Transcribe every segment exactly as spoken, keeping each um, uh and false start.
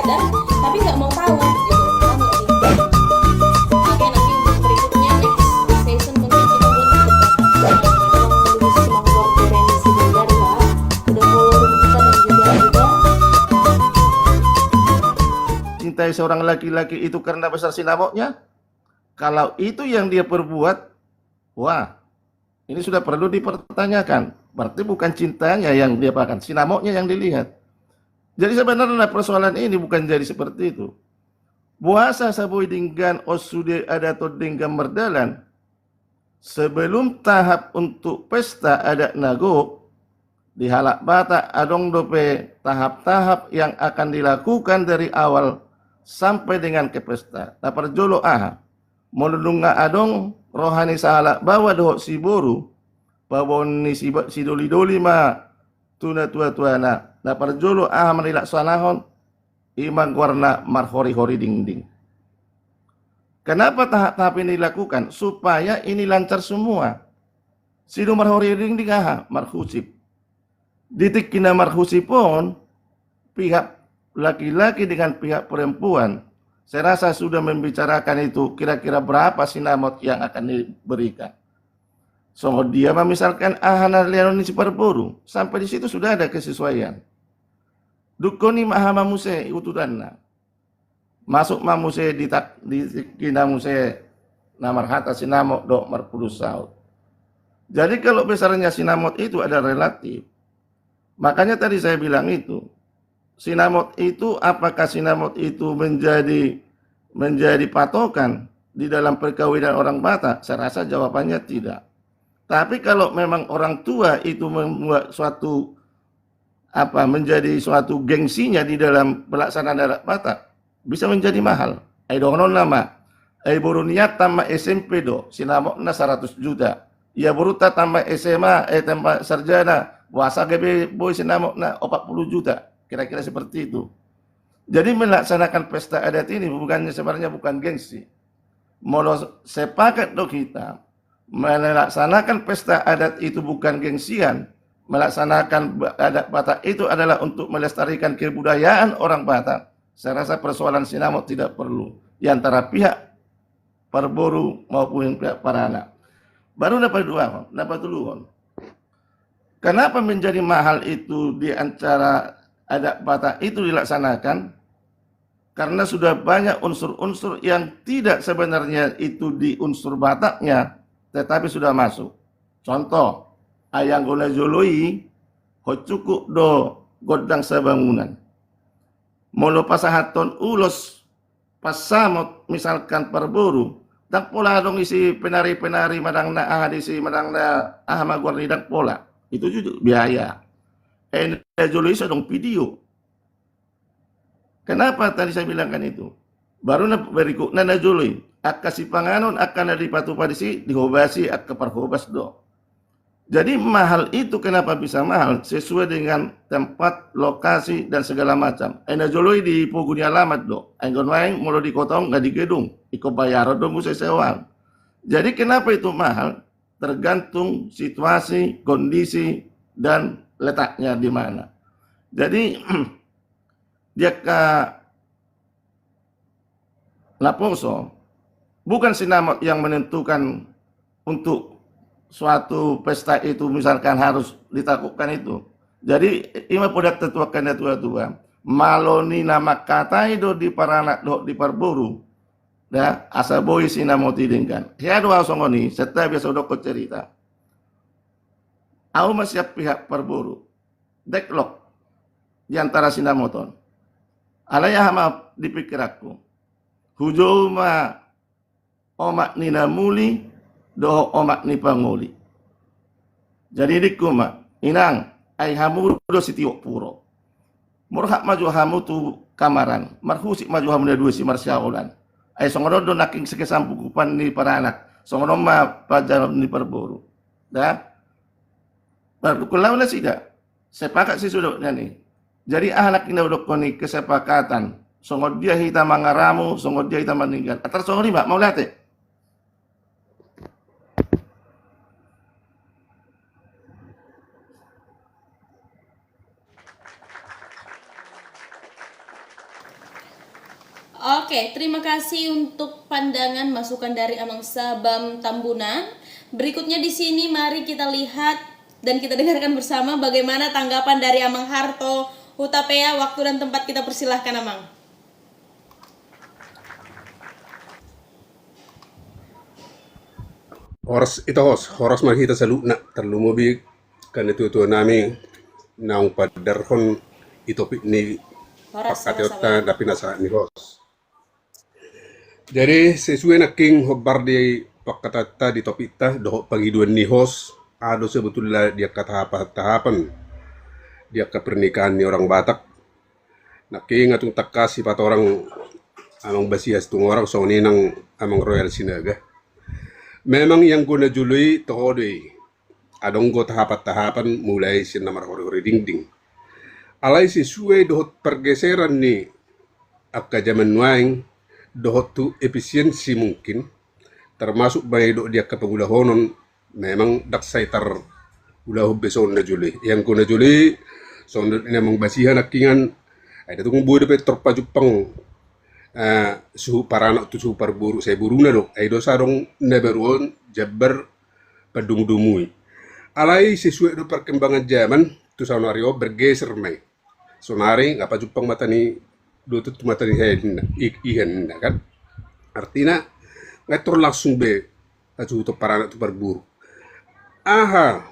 Tapi nggak mau tahu gitu. Paham nggak sih? Oke, nanti untuk berikutnya, next session, mungkin kita buat untuk Batak. Nah, kalau menurut si Bang Gordon Reni Siregar, ya, udah follow room kita dan juga udah. Cintai seorang laki-laki itu karena besar sinamotnya? Kalau itu yang dia perbuat, wah, ini sudah perlu dipertanyakan. Berarti bukan cintanya yang dia pakan, sinamotnya yang dilihat. Jadi sebenarnya persoalan ini bukan jadi seperti itu. Boasa asa boi denggan on sude adaton denggan mardalan? Sebelum tahap untuk pesta adat na gok, di halak Batak adong dope tahap-tahap yang akan dilakukan dari awal sampai dengan ke pesta. Na parjolo aha? Molo nunga adong roha ni sahalak baoa dohot siboru, paboaon ni si, sidoli-doli ma tu natua-tuana. Na parjolo aha ma dilaksanahon? I ma goarna marhori-hori dingding. Kenapa tahap-tahap ini dilakukan? Supaya ini lancar semua. Sido marhori-hori dingding aha? Marhusip. Di tingki na marhusip on, pihak laki-laki dengan pihak perempuan, saya rasa sudah membicarakan itu kira-kira berapa sinamot yang akan diberikan. Songon dia ma misalkan aha na lehonon ni si parboru, sampai di situ sudah ada kesesuaian. Dungkon i ma aha ma muse ututanna. Masuk ma muse di tak, di tingki na muse na marhata sinamot dohot marpudun saut. Jadi kalau besarnya sinamot itu ada relatif. Makanya tadi saya bilang itu, sinamot itu, apakah sinamot itu menjadi, menjadi patokan di dalam perkawinan orang Batak? Saya rasa jawabannya tidak. Tapi kalau memang orang tua itu membuat suatu, apa, menjadi suatu gengsinya di dalam pelaksanaan adat Batak, bisa menjadi mahal. Ai dohononna ma, ai boru nian tamat S M P do, sinamotna saratus juta. Ia boruta tamat S M A, eh, tamat sarjana, boasa gabe boi sinamotna opat puluh juta. Kira-kira seperti itu. Jadi melaksanakan pesta adat ini bukannya, sebenarnya bukan gengsi. Molo sepakat do kita, melaksanakan pesta adat itu bukan gengsian, melaksanakan ba-, adat Batak itu adalah untuk melestarikan kebudayaan orang Batak, saya rasa persoalan sinamot tidak perlu di antara pihak parboru maupun pihak paranak. Baru na paduahon, na patoluhon. Kenapa menjadi mahal itu di antara adat Batak itu dilaksanakan? Karena sudah banyak unsur-unsur yang tidak sebenarnya itu di unsur Bataknya, tetapi sudah masuk. Contoh, ai anggo na jolo i, hot cukup do gondang sabangunan. Molo pasahathon ulos, pansamot, misalkan parboru, ndang pola adong isi penari-penari, manang na aha disi, manang na aha ma goar ni, ndang pola. Itu juga biaya. Eh, na jolo i so adong video. Kenapa tadi saya bilangkan itu? Baru na berikutna na jolo i, angka sipanganon, angka na dipatupa disi, dihobasi angka parhobas do. Jadi mahal itu kenapa bisa mahal? Sesuai dengan tempat, lokasi, dan segala macam. Ai na jolo i di pogu ni alamat do. Ai anggo nuaeng molo di kota on nga di gedung, ingkon bayaron do muse sewa. Jadi kenapa itu mahal? Tergantung situasi, kondisi, dan letaknya di mana. Jadi di angka naposo, bukan sinamot yang menentukan untuk suatu pesta itu misalkan harus ditakukan itu. Jadi i ma poda tutu angka na tua-tua. Molo ninna mangkatai do di paranak dohot di parboru, da, asa boi sinamot i denggan. Hea do ahu songon i, setta biasa hudokkon cerita. Ahu ma sian pihak parboru. Deadlock di antara sinamot on. Alai aha ma di pikiranku? Hujou ma omak ni na muli dohot omak ni pangoli. Jadi nidingku ma, inang, ai hamu do sitiop puro. Murhat ma jo hamu tu kamaran, marhusip ma jo hamu na dua simarsiaolan. Ai songon on do nangkin sangkupan ni paranak, songon on ma panjanon ni parboru. Da? Baru dungkon laho nasida. Sepakat sisuda nian i. Jadi aha nangkin na hudokkon i, kesepakatan. Songon dia hita mangaramu, songon dia hita maninggal. Atar songon i ma, mauliate. Oke, terima kasih untuk pandangan masukan dari Amang Sabam Tambunan. Berikutnya di sini mari kita lihat dan kita dengarkan bersama bagaimana tanggapan dari Amang Harto Hutapea. Waktu dan tempat kita persilahkan, Amang. Horas, ito host, horas ma di hita saluhutna, tarlumobi angka natuatua nami naung padarhon i topik ni pangkataionta na pinasahat ni host. Jadi sesuai nangkin hombar di pangkataionta di topikta dohot pangidoan ni host, aha do sebetulna di angka tahapan-tahapan di angka pernikahan ni orang Batak. Nangkin nga tung tangkas sipatorang Amang Basiha Situmorang songon i nang Amang Royal Sinaga. Memang ianggo na jolo i toho do i, adong do tahapan-tahapan mulai sian na marhori-hori dingding. Alai sesuai dohot pergeseran ni angka jaman nuaeng dohot tu efisiensi mungkin, termasuk baen do di angka pangulahonon, memang ndang sai tarulahon be songon na jolo i. Ianggo na jolo i songon na nidok ni Amang Basiha nangkiningan, ai da tung boi dope tor pajumpang suhut paranak tu suhut parboru, sai boruna do, ai do asa adong na baru on jambar pandomu-domu i. Alai sesuai do perkembangan jaman, tu saonari on bergeser ma i. Saonari nga pajumpang mata ni dotut tu mata ni iha ninna kan. Artina nga tor langsung be suhut paranak tu parboru. Aha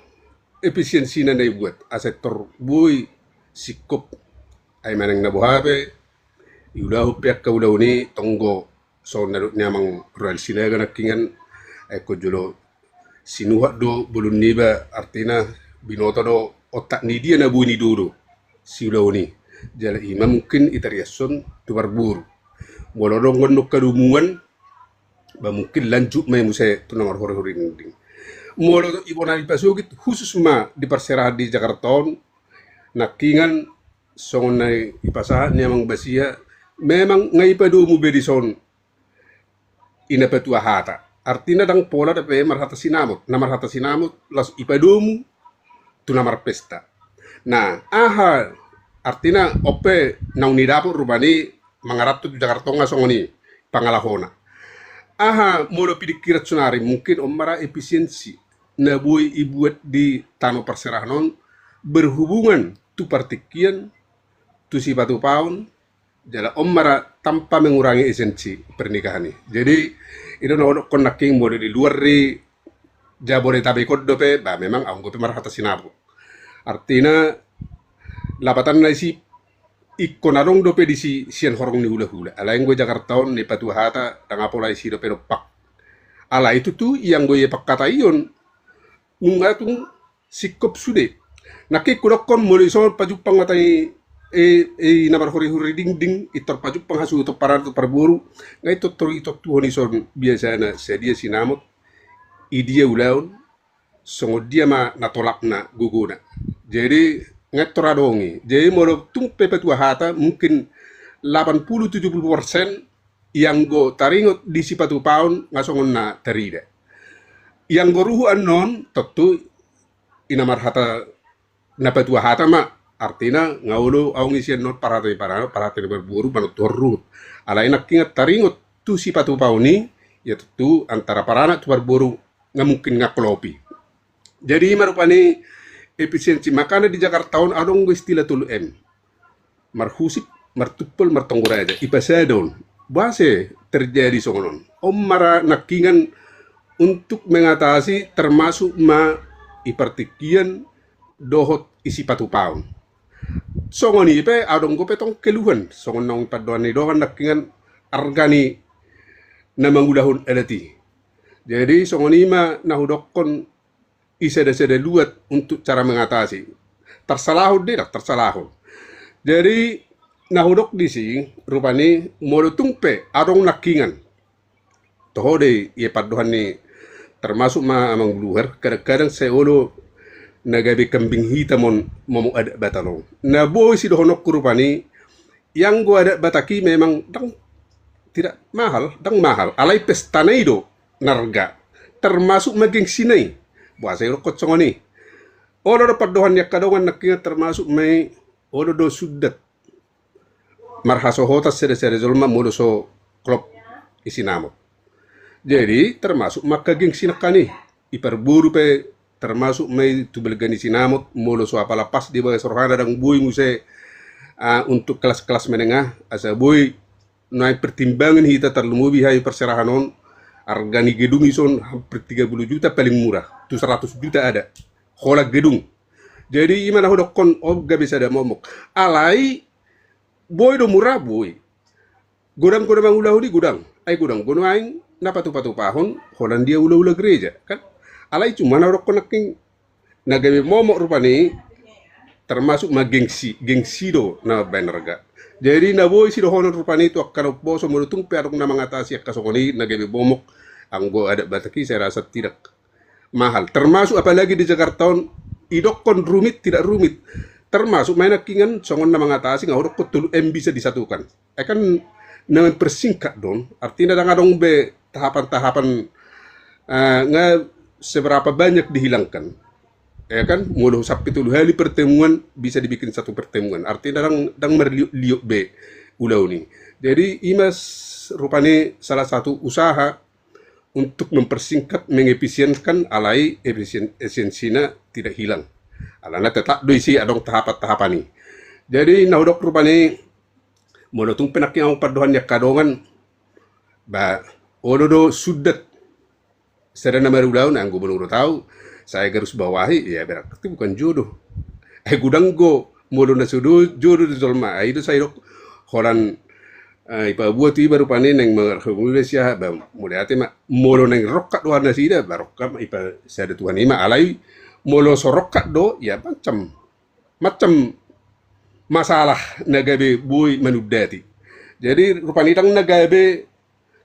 efisiensina na ibuat asa tor boi singkop, ai manang na boha pe iulahon pe angka ulaon i tonggo songon na nidok ni Amang Royal Sinaga nangkiningan, ai ingkon jolo sinuhat do bolon niba, artina binoto do otak ni dia na boi nidodo siulaon i. Jala ima mungkin i tariashon tu parboru. Molo adong annon hadomuan, ba mungkin lanjut ma i muse tu na marhori-hori dingding. Molo ibana dipasogit khusus ma di parserahan di Jakarta on, nangkiningan songon na ipasahat ni Amang Basiha, memang nga ipadomu be dison i na patua hata. Artina ndang pola dope marhata sinamot, na marhata sinamot laos ipadomu tu na marpesta. Nah, aha artina on pe naung nidapot rupani mangaranto tu Jakarta on nga songon i pangalahona. Aha molo pidingkiran saonari mungkin on ma ra efisiensi na boi ibuat di tano parserahan on berhubungan tu partingkian, tu sipatupaon, jala on ma ra tanpa mengurangi esensi pernikahan i. Jadi i do na hudokkon nangkin molo di luar ni Jabodetabek on dope, ba memang adong dope marhata sinamot. Artina lapatanna disi ingkon adong dope disi sian horong ni hulahula. Alai anggo Jakarta on na ipatua hata ndang apala disi dope dompak. Alai tutu ianggo ia pangkataion nunga tung singkop sude. Nangkin hudokkon molo dison pajumpang mata ni i na marhori-hori dingding, i tor pajumpang hasuhuton paranak tu parboru, nga i tor i tontuhon dison biasana sadia sinamot, i dia ulaon, songon dia ma na tolapna gogona. Jadi nga i tor adong i. Jadi molo tung pe patua hata mungkin lapan puluh tujuh puluh persen ianggo taringot di sipatupaon nga songon na tarida. Ianggo ruhut annon tontu i na marhata na patua hata ma, artina nga olo adong i sian on parhata ni paranak, parhata ni parboru manontuhon ruhut. Alai nangkiningan taringot tu sipatupaon i, ia tontu antara paranak tu parboru nga mungkin nga klop i. Jadi i ma rupani efisiensi, makana di Jakarta on adong do istilah tolu M. Marhusip, martumpol, martonggo raja. I pasada on. Boasa terjadi songon on? On ma ra nangkiningan untuk mengatasi termasuk ma i partingkian dohot i sipatupaon. Songon i pe adong dope tong keluhan songon naung pandohan ni dongan nangkiningan arga ni na mangulahon adat i. Jadi songon i ma na hudokkon i sada-sada luat untuk cara mengatasi. Tarsalahon do i, ndang tarsalahon. Jadi na hudok disi rupani molo tung pe adong nangkiningan, toho do i ia pandohan ni termasuk ma amang buluhar, kadang-kadang sai olo na gabe kambing hitam on momok adat Batak on. Na boi sidohononku rupani, ianggo adat Batak i memang ndang tidak mahal, ndang mahal. Alai pestana i do na arga, termasuk ma gengsina i. Boasa hudokkon songon i? Olo do pandohan ni angka dongan nangkiningan termasuk ma i, olo do sundat marhasohotan sada-sada jolma molo so klop i sinamot. Jadi termasuk ma angka gengsi nangkin i, i parboru pe termasuk ma i tu balga ni sinamot, molo so apala pas dibagas rohana ndang boi muse, ah, untuk kelas-kelas menengah, asa boi nuaeng pertimbangan hita tarlumobi hayu parserahan on, arga ni gedung i son hampir tiga puluh juta paling murah, tu seratus juta ada holan gedung. Jadi i ma na hudokkon on gabe sada momok. Alai boi do murah, boi. Godang, godang mangulahon i godang. Ai godang do nuaeng na patupatupahon Hollandia ulaula gereja, kan? Alai cuma na hudokkon nangkin na gabe momok rupani, termasuk ma gengsi, gengsi do na mambahen arga. Jadi na boi sidohonon rupani tu angka na umposo, molo tung pe adong na mangatasi angka songon i na gabe momok, anggo adat Batak i saya rasa tidak mahal. Termasuk apalagi di Jakarta on, idokkon rumit tidak rumit. Termasuk ma i nangkiningan songon na mangatasi, nga hudokkon tolu M bisa disatukan. Eh, kan na mempersingkat do on, artina ndang adong be tahapan-tahapan, eh, nga seberapa banyak dihilangkan. Eh, kan molo sampe tolu hali pertemuan bisa dibikin satu pertemuan. Artina ndang, ndang marliuk-liuk be ulaon i. Jadi i ma s-, rupani salah satu usaha untuk mempersingkat, mengefisienkan, alai efisien-, efisiensina tidak hilang. Alana tetap do isi adong tahapan-tahapan i. Jadi na hudok rupani, molo tung pe nangkin adong pandohan ni angka dongan, ba olo do sundat sada na marulaon, anggo molo do tau, saya garis bawahi, ya berarti bukan jodoh. Eh, godang do molo na so do jodoh do jolma, ai do sai dok holan, eh, ipabuat iba rupani naeng marhobas siaha, ba mauliate ma, molo naeng rongkap do nasida, ba rongkap ma, ipasada Tuhan i ma, alai molo so rongkap do, ya macam, macam masalah na gabe boi manundati. Jadi rupani ndang na gabe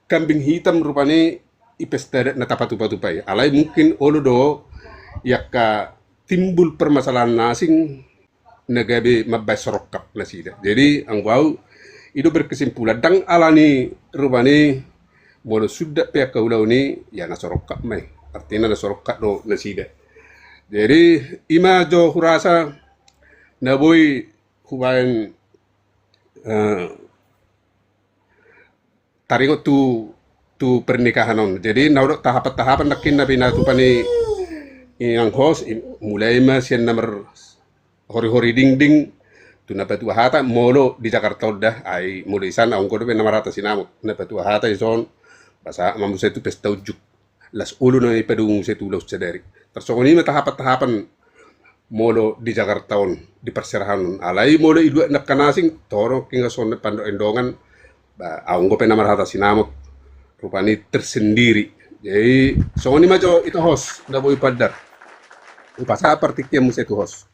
kambing hitam rupani i pesta adat na tapatupatupa i. Alai mungkin olo do i angka timbul permasalahan na asing na gabe mambahen so rongkap nasida. Jadi anggo au i do berkesimpulan, ndang alani rupani molo sundat pe angka ulaon i, ya na so rongkap ma i. Artina na so rongkap do nasida. Jadi i ma jo hurasa na boi hubahen, eh, taringot tu, tu pernikahan on. Jadi na hudok tahapan-tahapan nangkin na pinatupa ni inang host, i-, mulai ma sian na marhori-hori dingding tu na patua hata, molo di Jakarta on da, ai molo i san, au anggo dope na marhata sinamot, na patua hata i son, ba sahat ma muse tu pesta unjuk. Las olo na ipadomu muse tu ulaon sadari. Tarsongon i ma tahapan-tahapan molo di Jakarta on, di parserahan on. Alai molo i luat nangkin asing, torang kinga songon pandok ni dongan, ba au anggo pe na marhata sinamot, rupani tersendiri. Jadi songon i ma jo ito host, na boi pandar. Hupasahat partingkian muse tu host.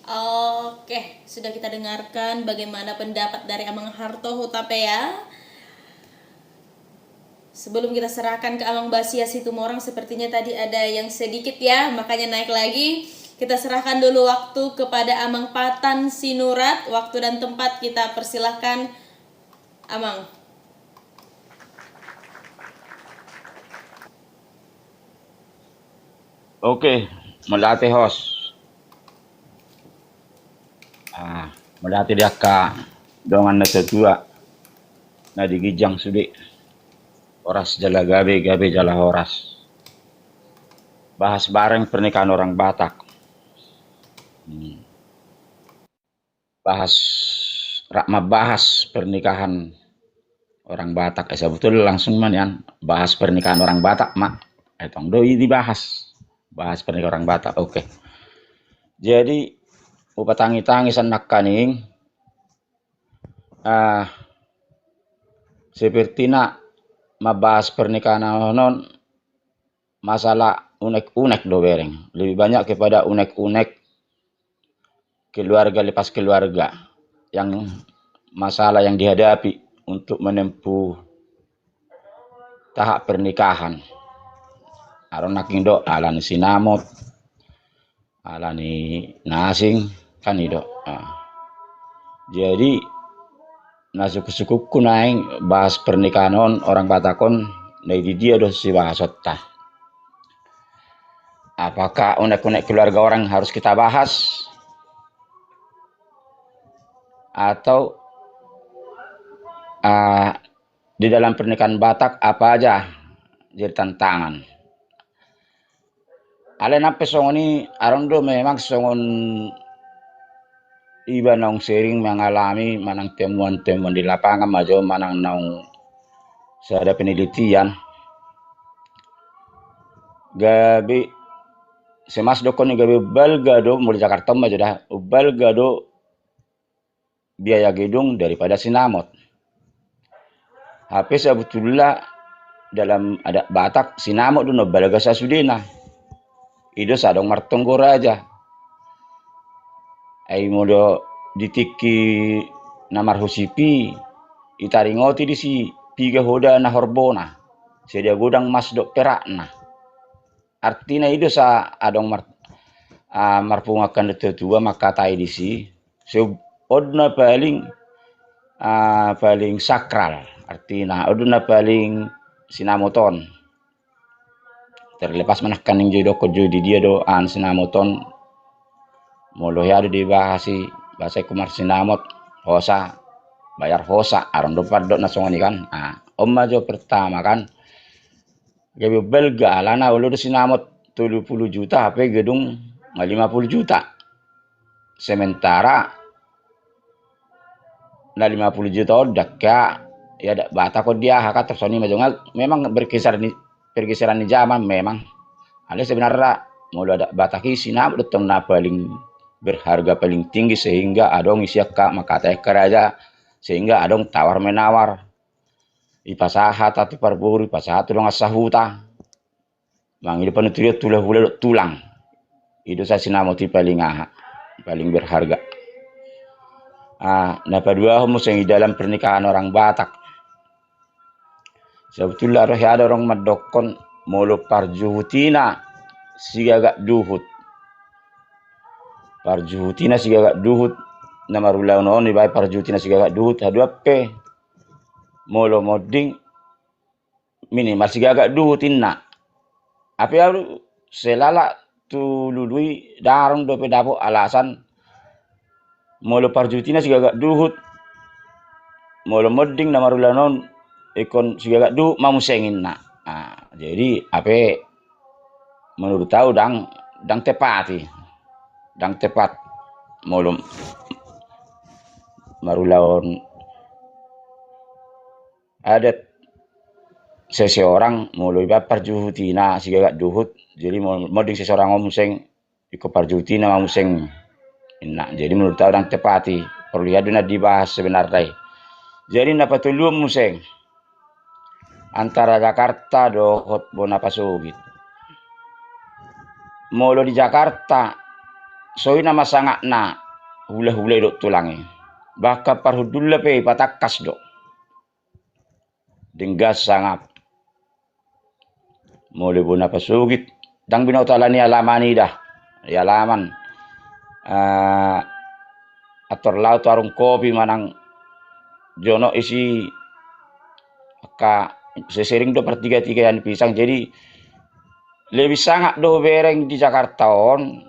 Oke, sudah kita dengarkan bagaimana pendapat dari Amang Harto Hutapea. Sebelum kita serahkan ke Amang Basia Situmorang, sepertinya tadi ada yang sedikit ya, makanya naik lagi. Kita serahkan dulu waktu kepada Amang Patan Sinurat. Waktu dan tempat kita persilahkan, Amang. Oke, mauliate host. Ah, mauliate di angka dongan na satua na di ginjang sude. Horas jala gabe, gabe jala horas. Bahas bareng pernikahan orang Batak. Hmm. Bahas, rap mambahas pernikahan orang Batak. Eh, sebetulnya langsung ma nian bahas pernikahan orang Batak ma. Eh, tong do i dibahas. Bahas pernikahan orang Batak. Oke. Jadi hupatangi-tangi sian nangkaning, ah, sepertina mambahas pernikahan on, masalah unek-unek do bereng. Lebih banyak kepada unek-unek keluarga lepas keluarga, yang masalah yang dihadapi untuk menempuh tahap pernikahan. Adong nangkin do alani sinamot, alani na asing, kan i do. Ah. Jadi na sungkun-sungkunku naeng bahas pernikahan on, orang Batak on, na di dia do sibahasonta. Apakah unek-unek keluarga orang harus kita bahas? Atau uh, di dalam pernikahan Batak apa aja jadi tantangan? Alai nang pe songon i, adong do memang songon iba naung sering mengalami manang temuan-temuan di lapangan ma jo manang naung sada penelitian. Gabe semas dokon ni gabe balga do, muli Jakarta ma jo da, balga do biaya gedung daripada sinamot. Hape sabutulna dalam adat Batak sinamot do na balga sasudena. I do sadong martonggo raja. Ai molo di tingki na marhusip i, itaringoti disi piga hoda na horbona, sadia godang mas dohot perakna. Artina i do sa adong mar, uh, marpungu angka na tua-tua mangkatai disi. So on na paling uh, paling sakral, artina on na paling sinamot on. Terlepas manang kan ning jo dokon jo di dia do an sinamot on. Molo hea do dibahas i, bahasa ku marsinamot, hosa, bayar hosa, adong do pandok na songon i kan. Nah, on ma jo pertama kan. Gabe balga alana olo do sinamot tolu pulu juta hape gedung na lima pulu juta. Sementara na lima pulu juta on dangka ya da Batak on dia haka tersoni majongal memang berkisar ni pergeseran ni zaman memang. Alai sebenarnya molo adat Batak i sinamot do tong na paling berharga paling tinggi sehingga adong isi angka mangkatai angka raja sehingga adong tawar menawar. Ipasahat tu parboru, ipasahat tu dongan sahuta. Mangido panuturion tu hulahula dohot tulang. I do sa sinamot i paling aha, paling berharga. Ah, na paduahon muse i dalam pernikahan orang Batak. Sabutulna roha adong orang mandokkon molo parjuhutina sigagak duhut. Parjuhutina sigagak duhut na marulaon on dibaen parjuhutina sigagak duhut haduan pe molo monding minimal sigagak duhut inna. Ape ahu selala tu lului darong dope dapot alasan molo parjuhutina sigagak duhut molo monding na marulaon on ikon sigagak duhut ma museng inna. Nah, jadi ape menurut ahu dang dang tepati dang tepat molo marulaon adat seseorang molo iba parjuhutina sigagak duhut jadi monding seseorang on museng ikon parjuhutina ma museng inna. Jadi menurut ahu dang tepati perlu ia dona dibahas sebenarnya. Jadi na patoluhon museng antara Jakarta dohot bona pasogit. Molo di Jakarta soi nama sangatna hulahula dohot tulang i. Bahkan parhundulna pe ipatangkas do. Denggan sangap. Molo bona pasogit dang binoto ala ni alaman i da. Di alaman uh, ator laho tu warung kopi manang jonok isi angka sesering do partiga-tiga yang pisang jadi lebih sangat do bereng di Jakarta on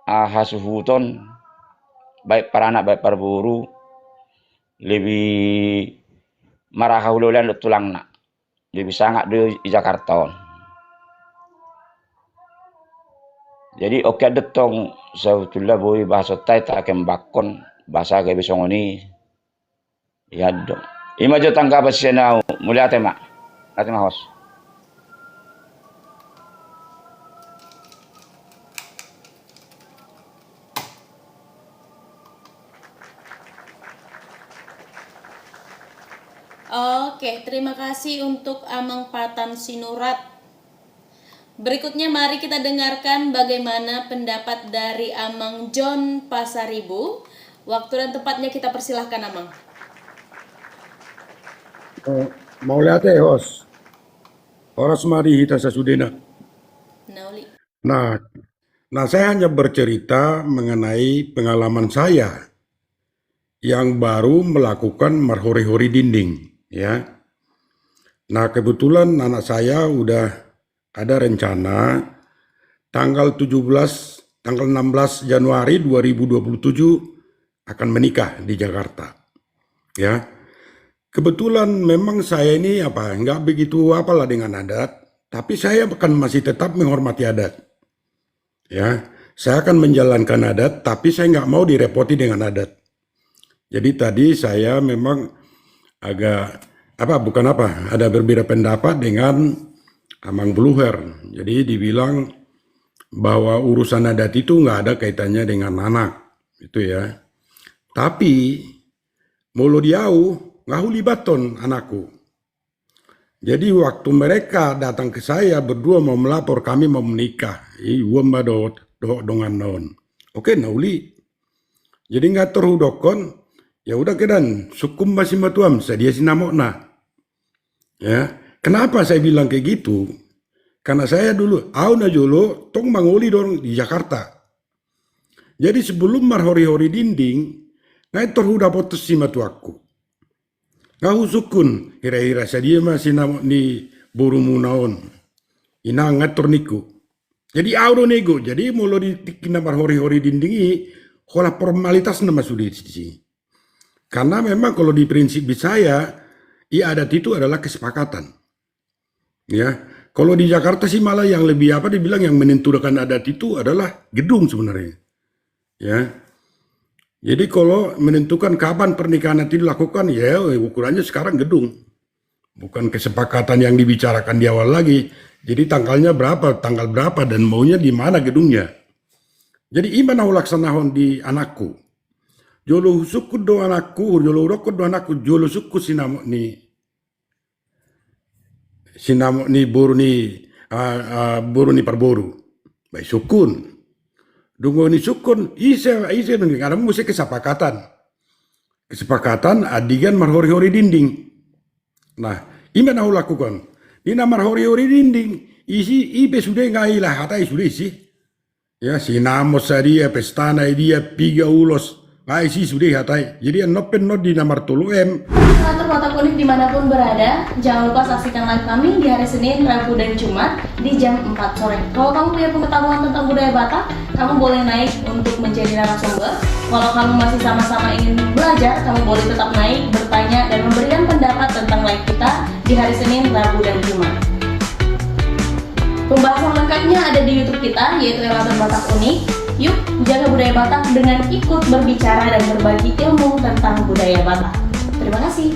uh, hasuhuton baik paranak baik parboru lebih maraha hulahula dohot tulangna. Lebih sangat do i Jakarta on. Jadi oke adong tong sebetulna boi bahasonta i takembakkon bahasa gabe songon i. Ia do. Ima jo tanggapan sian ahu. Mauliate ma. Mauliate ma host. Oke, terima kasih untuk Amang Patan Sinurat. Berikutnya mari kita dengarkan bagaimana pendapat dari Amang John Pasaribu. Waktu dan tempatnya kita persilahkan, Amang. Mauliate host. Horas ma di hita sasudena. Nauli. Nah, nah saya hanya bercerita mengenai pengalaman saya yang baru melakukan marhori-hori dinding, ya. Nah, kebetulan anak saya udah ada rencana tanggal tujuh belas, tanggal enam belas Januari dua ribu dua puluh tujuh akan menikah di Jakarta. Ya. Kebetulan memang saya ini apa, nggak begitu apalah dengan adat, tapi saya akan masih tetap menghormati adat. Ya, saya akan menjalankan adat, tapi saya nggak mau direpoti dengan adat. Jadi tadi saya memang agak, apa, bukan apa, ada berbeda pendapat dengan Amang Bluher. Jadi dibilang bahwa urusan adat itu nggak ada kaitannya dengan anak, gitu ya. Tapi molo di au, nggak hulibathon anakku. Jadi waktu mereka datang ke saya berdua mau melapor kami mau menikah, i uan ma dohot, dohot donganna on. Oke, na uli. Jadi nunga tor hudokkon, ya udah kedan, sungkun ma simatuam, sadia sinamotna. Ya, kenapa saya bilang kayak gitu? Karena saya dulu, au na jolo tong mangoli do di Jakarta. Jadi sebelum marhori-hori dinding, nunga tor hudapothon simatuangku. Nunga husungkun, hira-hira sadia ma sinamot ni borumuna on. Inang, nunga tor ningku. Jadi au do nigo, jadi molo di tingki na marhori-hori dinding i, holan formalitasna ma sude disi. Karena memang kalau di prinsip di saya, i adat itu adalah kesepakatan. Ya, kalau di Jakarta sih malah yang lebih apa dibilang yang menentukan adat itu adalah gedung sebenarnya. Ya. Jadi kalau menentukan kapan pernikahan nanti dilakukan, ya ukurannya sekarang gedung. Bukan kesepakatan yang dibicarakan di awal lagi. Jadi tanggalnya berapa, tanggal berapa dan maunya di mana gedungnya. Jadi i ma na hulaksanahon di anakku. Jolo husungkun do anakku, jolo hudokkon do anakku, jolo sungkun sinamot ni sinamot ni boru ni, ah, ah, boru ni parboru. Ba isungkun. Dung i sungkun, ise, ise dung i, adong muse kesepakatan. Kesepakatan andigan marhori-hori dinding. Nah, i ma na hulakuhon. Di na marhori-hori dinding, isi, i pe sude nunga i laho hata i sude isi. Ya, sinamot sadia, pestana i dia, piga ulos. Nunga isi sude hata i. Jadi annon pe annon di na martolu M. Relator Batak Unik dimanapun berada, jangan lupa saksikan live kami di hari Senin, Rabu, dan Jumat di jam empat sore. Kalau kamu punya pengetahuan tentang budaya Batak, kamu boleh naik untuk menjadi narasumber. Kalau kamu masih sama-sama ingin belajar, kamu boleh tetap naik, bertanya, dan memberikan pendapat tentang live kita di hari Senin, Rabu, dan Jumat. Pembahasan lengkapnya ada di YouTube kita, yaitu Relator Batak Unik. Yuk, jaga budaya Batak dengan ikut berbicara dan berbagi ilmu tentang budaya Batak. Terima kasih.